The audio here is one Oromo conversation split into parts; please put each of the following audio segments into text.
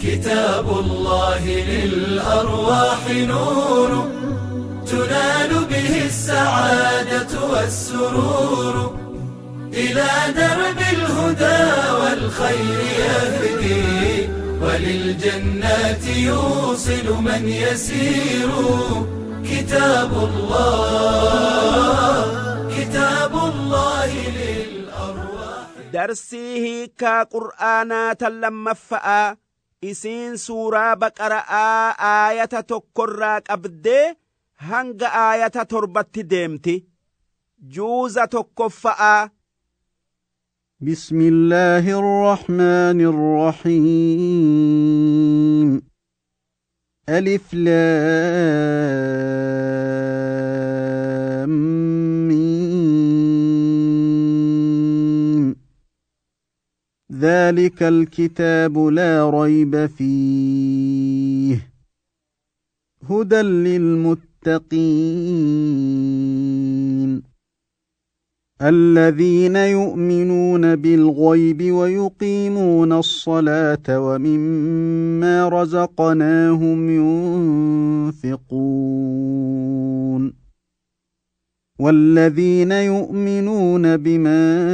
كتاب الله للأرواح نور، تنال به السعادة والسرور. إلى درب الهدى والخير يهدي، وللجنات يوصل من يسير. كتاب الله، كتاب الله للأرواح. Darsii hiikkaa qur'aanaa tan lammaffa'aa. Isiin suuraa Baqara'aa aayata 1rraa qabdee hanga aayata 7tti deemti. Juuza 1ffa'aa. بسم الله الرحمن الرحيم. ألف لام ميم. ذلك الكتاب لا ريب فيه، هدى للمتقين، الذين يؤمنون بالغيب ويقيمون الصلاة ومما رزقناهم ينفقون، والذين يؤمنون بما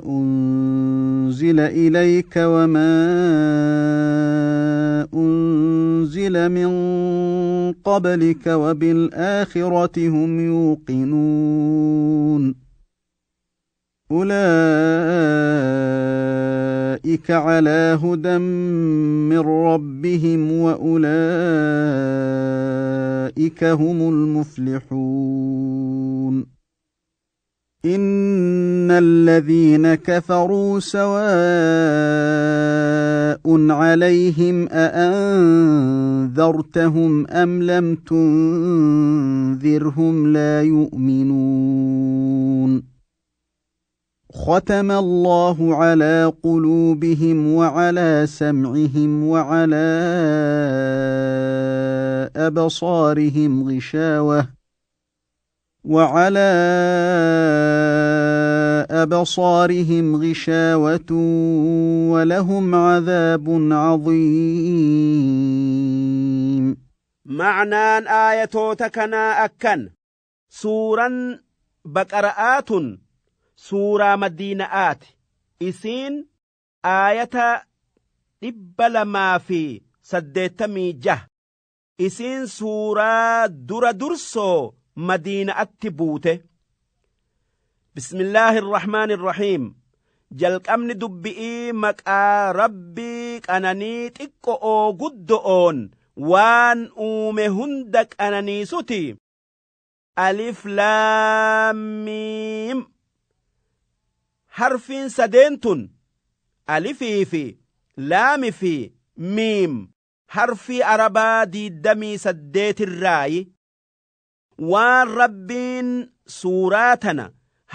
أنزل إليك وما أنزل من قبلك وبالآخرة هم يوقنون. أولئك على هدى من ربهم، وأولئك هم المفلحون. إن الذين كفروا سواء عليهم أأنذرتهم أم لم تنذرهم لا يؤمنون. ختم الله على قلوبهم وعلى سمعهم وعلى أبصارهم غشاوة، وعلى أبصارهم غشاوة، ولهم عذاب عظيم. Ma'naan aayatoota kanaa akkan: suuran Baqara'aatun suuraa Madiina'aati. Isiin aayata 286. Isiin suuraa dura dursoo Madiina'atti buute. بسم الله الرحمن الرحيم. Jalqabni dubbi'ii maqaa Rabbii qananii xiqqo'oo guddo'oon waan uume hunda qananiisuti. Alif laam miim. Harfiin sadeen tun, alifii fi laami fi miim, harfii Arabaa 28rraayi. Waan Rabbiin suuraa tana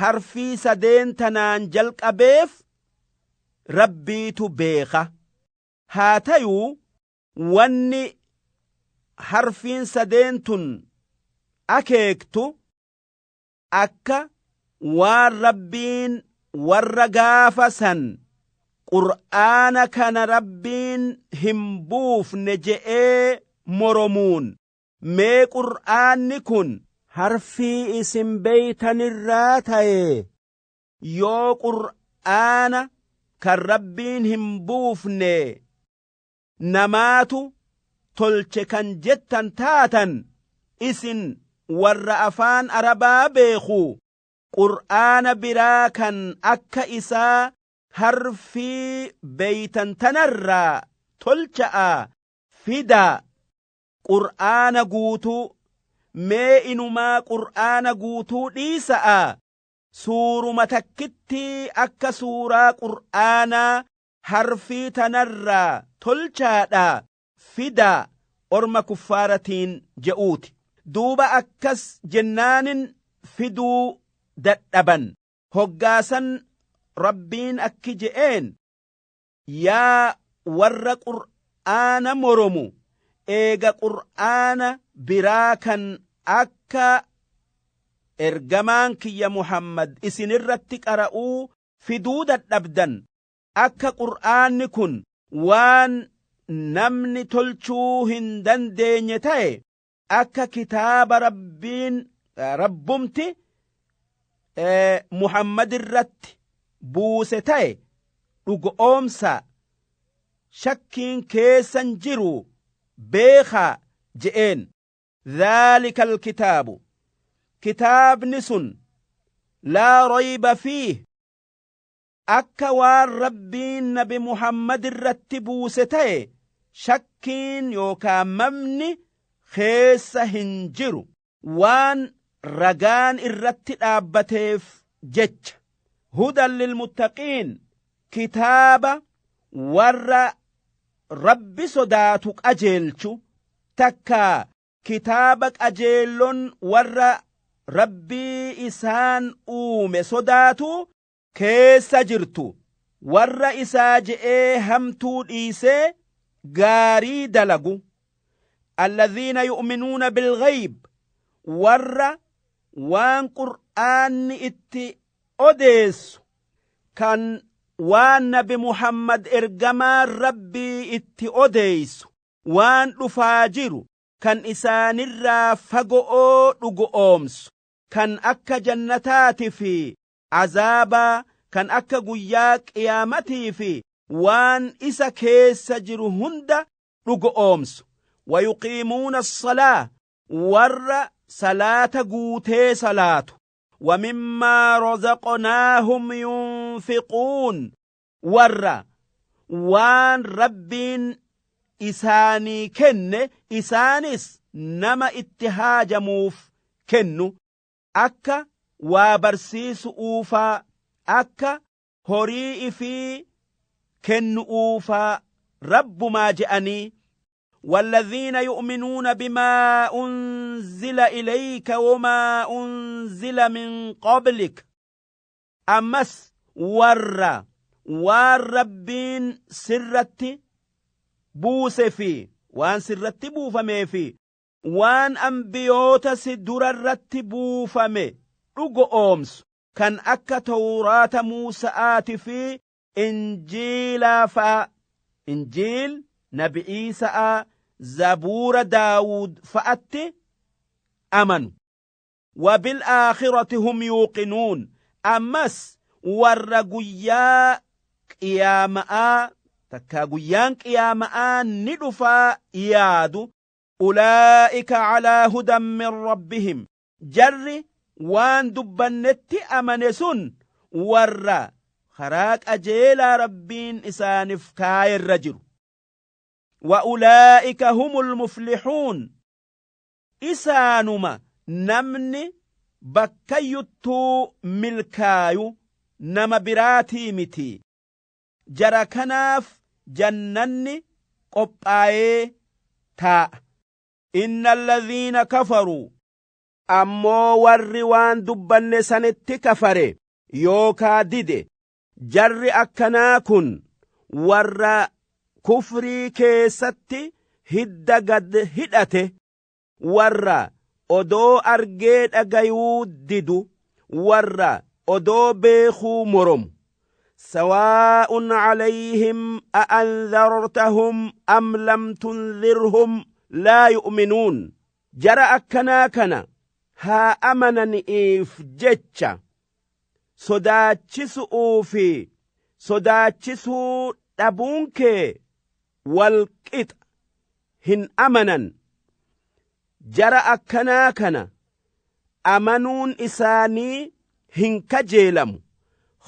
harfii sadeen tanaan jalqabeef Rabbiitu beeka. Haa tayuu, wanni harfiin sadeen tun akeektu akka waan Rabbiin warra gaafa san "Qur'aana kana Rabbiin hin buufne" je'ee moromuun, "Mee qur'aanni kun harfii isin beeytanirraa ta'e, yoo qur'aana kan Rabbiin hin buufne namaatu tolche kan jettan taatan, isin warra afaan Arabaa beeku, qur'aana biraa kan akka isaa harfii beeytan tanarraa tolcha'a fidaa. Qur'aana guutuu, mee inumaa qur'aana guutuu dhiisa'a, suuruma takkittii akka suuraa qur'aanaa harfii tanarraa tolchaadha fidaa" orma kuffaaratiin je'uuti. Duuba akkas jennaanin fiduu dadhaban. Hoggaasan Rabbiin akki je'een: "Yaa warra qur'aana moromu, eega qur'aana biraa kan akka ergamaan kiyya Muhammad isinirratti qara'uu fiduu dadhabdan, akka qur'aanni kun Waan namni tolchuu hin dandeenye ta'e akka kitaaba Rabbiin Rabbumti Muhammad irratti buuse ta'e dhugoomsa shakkiin keessan jiru beekaa je'een. Dhaalika alkitaabu, kitaabni sun, laa rayba fiih, akka waan Rabbiin Nabi Muhammad irratti buuse ta'e shakkiin yookaa mamni keessa hin jiru, waan ragaan irratti dhaabbateef jecha. Hudan lilmuttaqiin, kitaaba warra Rabbi sodaatu qajeelchu, takkaa kitaaba qajeellon warra Rabbii isaan uume sodaatu keessa jirtu, warra isaa je'ee hamtuu dhiisee gaarii dalagu. Alladhiina yu'minuuna bilghayb, warra waan Qur'aanni itti odeessu, kan waan Nabi Muhammad ergamaan Rabbii itti odeessu, waan dhufaa jiru kan isaanirraa fago'oo dhugoomsu, kan akka jannataati fi azaabaa, kan akka guyyaa qiyaamatii fi waan isa keessa jiru hunda dhugoomsu. Wayuqiimuuna as-salaa, warra salaata guutee salaatu. Wamimmaa razaqnaahum yunfiquun, warra waan Rabbiin isaanii kenne isaanis nama itti haajamuuf kennu, akka waa barsiisu uufaa, akka horii ifii kennu uufaa Rabbumaa je'anii. والذين يؤمنون بما أنزل إليك وما أنزل من قبلك، أمس warra waan Rabbiin sirratti buuse fi waan sirratti buufamee fi waan ambiyoota si durarratti buufame dhugoomsu, kan akka Tawraata Muusa'aati fi Injiilaa fa'a, Injiil Nabi Iisa'aa, Zabuura Daawud fa'atti amanu. وبالآخرة هم يوقنون، ammas warra guyyaa qiyaama'aa takkaa guyyaan qiyaama'aa ni dhufaa yaadu. أولئك على هدى من ربهم، jarri waan dubbannetti amane sun warra karaa qajeelaa Rabbiin isaaniif kaayerra jiru. وأولئك هم المفلحون، isaanuma namni bakkayyuttuu milkaayu, nama biraatii miti. Jara kanaaf jannanni qophaayee taa'a. إن الذين كفروا، ammoo warri waan dubbanne sanitti kafare yookaa dide, jarri akkanaa kun warra kufrii keessatti hidda gad hidhate, warra odoo argee dhagayuu didu, warra odoo beekuu moromu. سواء عليهم أأنذرتهم أم لم تنذرهم لا يؤمنون، jara akkanaa kana haa amananiif jecha sodaachisu'uu fi sodaachisuu dhabuun kee wal qixa, hin amanan. Jara akkanaa kana amanuun isaanii hin kajeelamu.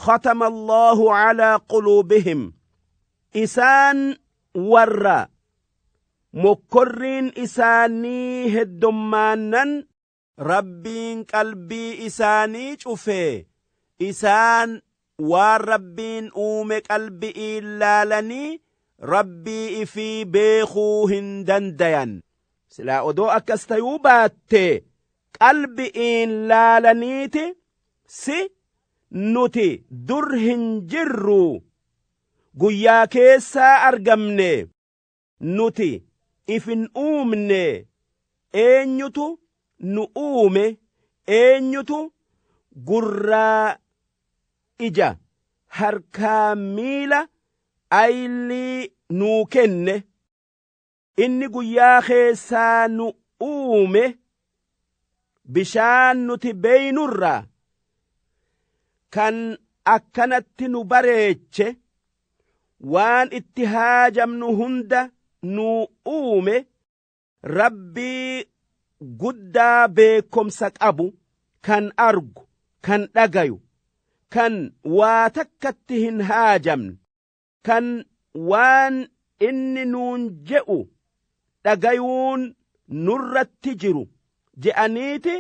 ختم الله على قلوبهم، isaan warra mokkorriin isaanii heddummaannan Rabbiin qalbii isaanii cufee, isaan waan Rabbiin uume qalbi'iin laalanii Rabbii ifii beekuu hin dandayan. Silaa odoo akkas tayuu baatte qalbi'iin laalaniiti si nuti dur hin jirru, guyyaa keessaa argamne, nuti ifin uumne, eenyutu nu uume, eenyutu gurraa, ija, harkaa, miila, aylii nuu kenne. Inni guyyaa keessaa nu uume bishaan nuti beeynurraa, kan akkanatti nu bareeche, waan itti haajamnu hunda nuu uume, Rabbii guddaa beekkomsa qabu, kan argu, kan dhagayu, kan waa takkatti hin haajamne, kan waan inni nuun je'u dhagayuun nurratti jiru je'aniiti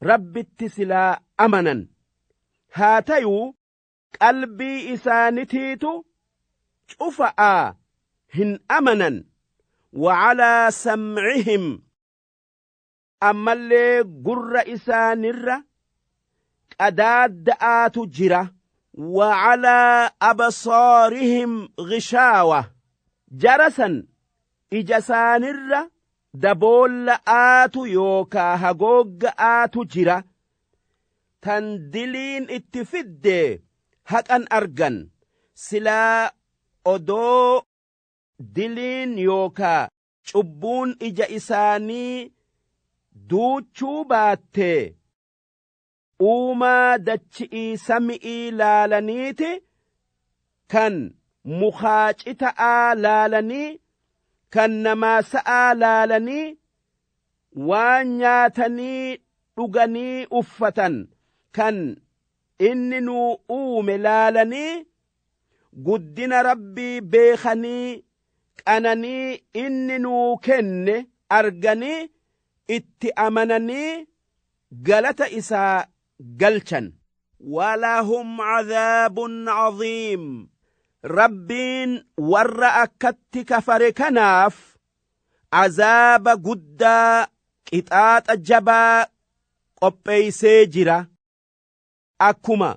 Rabbitti silaa amanan. Haa tayuu qalbii isaanitiitu cufa'aa hin amanan. Wacalaa samcihim, ammallee gurra isaanirra qadaadda'aatu jira. Wacalaa absaarihim gishaawa, jara san ija isaanirra daboolla'aatu yookaa hagoogga'aatu jira. Tan diliin itti fidde haqan argan. Silaa odoo diliin yookaa cubbuun ija isaanii duuchuu baattee, uumaa dachi'ii sami'ii laalaniiti, kan mukaa cita'aa laalanii, kan namaa sa'aa laalanii, waan nyaatanii dhuganii uffatan kan inni nuu uume laalanii, guddina Rabbii beekanii, qananii inni nuu kenne arganii, itti amananii galata isaa galchan. Walahum cadaabun cadiim, Rabbiin warra akkatti kafare kanaaf azaaba guddaa, qixaaxa jabaa qopheeysee jira. Akkuma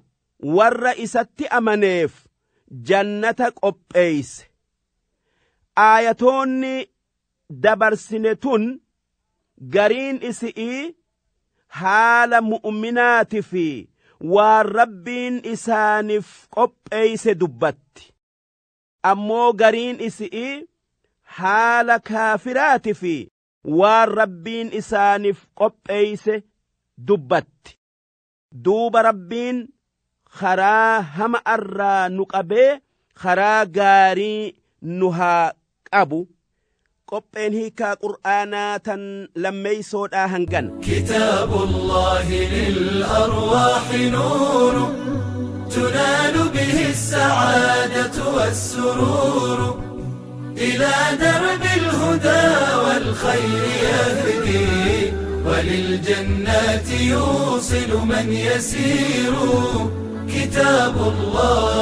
warra isatti amaneef jannata qopheeyse. Aayatoonni dabarsine tun gariin isi'ii haala mu'minaati fi waan Rabbiin isaaniif qopheeyse dubbatti. Ammoo gariin isi'ii haala kaafiraati fi waan Rabbiin isaaniif qopheeyse dubbatti. Duuba Rabbiin karaa hama'arraa nu qabee karaa gaarii nu haa qabu. Qopheen hiikaa Qur'aanaa tan lammeeysoodhaa hangana. كتاب الله للأرواح نور، تنال به السعادة والسرور، إلى درب الهدى والخير يهدي، وللجنات يوصل من يسير. كتاب الله